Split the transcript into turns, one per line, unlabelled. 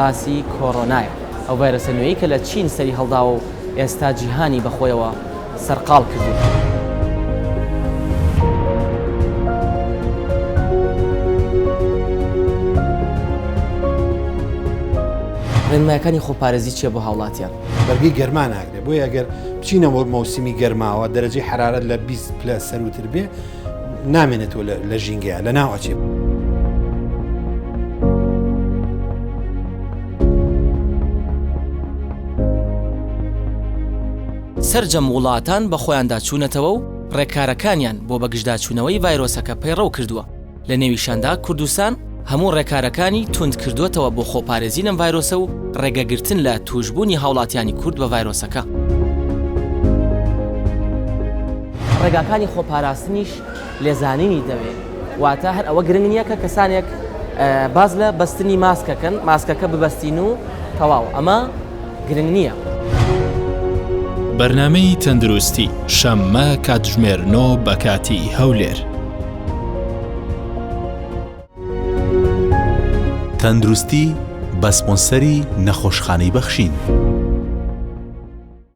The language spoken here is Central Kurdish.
باسی کۆرۆنایە، ئەو ڤایرۆسە نوێی کە لە چین سەری هەڵداوە و ئێستا جیهانی بەخۆیەوە سەرقاڵ کردووە. ڕێنمایەکانی خۆپارێزی چییە بۆ هاوڵاتیان؟
بەرگەی گەرما ناگرێت بۆیە ئەگەر بچینەوە مەوسمی گەرماوە دەرەجەی حرارەت لە 20 پلە سەروتر بێ نامێنێتەوە لە ژینگەیە لە ناو ئەچێ.
سەرجەم وڵاتان بەخۆیاندا چوونەتەوە و ڕێکارەکانیان بۆ بەگژداچوونەوەی ڤایرۆسەکە پەیڕەو کردووە، لە نێویشاندا کوردستان هەموو ڕێکارەکانی توند کردووەتەوە بۆ خۆپارێزی لەم ڤایرۆسە و ڕێگەگرتن لە تووشبوونی هاوڵاتیانی کورد بە ڤایرۆسەکە. ڕێگاکانی خۆپاراستنیش لێزانینی دەوێ، واتە هەر ئەوە گرنگ نییە کە کەسانێک باس لە بەستنی ماسکەکەن، ماسکەکە ببەستین و تەواو، ئەمە گرنگ نییە.
بەرنامەی تەندروستی، شەممە کاتژمێر نۆ بە کاتی هەولێر.
تەندروستی بە سپۆنسەری نەخۆشخانەی بەخشین.